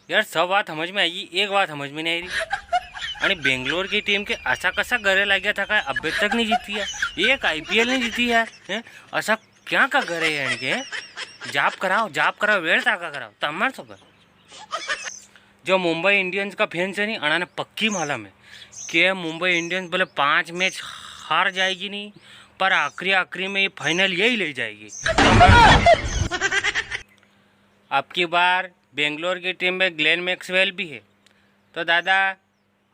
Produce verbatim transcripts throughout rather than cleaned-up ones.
यार, सब बात समझ में आई, एक बात समझ में नहीं आई रही। अरे, बेंगलोर की टीम के असा कसा गरे लाग्या था, का अबे तक नहीं जीती है, एक आईपीएल नहीं जीती यार, हैं? असा क्या का गरे है इनके, हैं? जाप कराओ, जाप कराओ, वेर ताका कराओ, तमार सो कर। जो मुंबई इंडियंस का फैंस है नी, अणा ने पक्की मालूम है कि मुंबई इंडियंस भले पांच मैच हार जाएगी नी, पर आखिरी, आखिरी में ये फाइनल यही ले जाएगी। अब की बार बेंगलोर की टीम में ग्लेन मैक्सवेल भी है। तो दादा,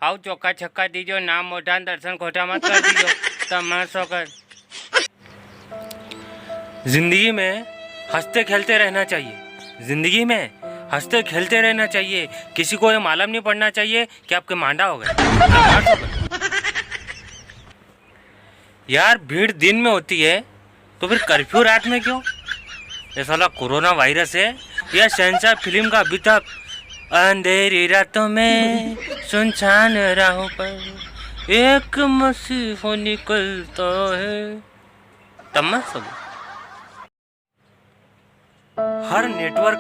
हाउ चौका छक्का दीजो, नाम मोटा न दर्शन खोटा मत कर दीजो। तमार सो कर। जिंदगी में हंसते खेलते रहना चाहिए, जिंदगी में हंसते खेलते रहना चाहिए। किसी को ये मालूम नहीं पड़ना चाहिए कि आपके मांडा हो गए। यार, भीड़ दिन में होती है तो फिर कर्फ्यू रात में क्यों? ये साला कोरोना वायरस है या शहंशाह फिल्म का अमिताभ? अंधेरी रातों में सुनसान राहों पर एक मसीहो निकलता है। तमार सो कर। हर नेटवर्क,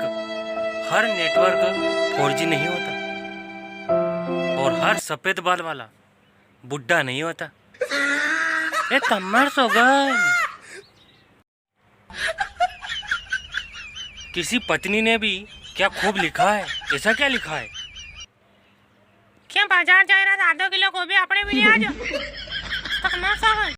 हर नेटवर्क फोर जी नहीं होता, और हर सफेद बाल वाला बुड्ढा नहीं होता। ए, तमार सो कर। किसी पत्नी ने भी क्या खूब लिखा है, ऐसा क्या लिखा है? क्या बाजार जाए रहा था, आधो किलो गोभी अपने भी ले आ जाओ। तमार सो कर।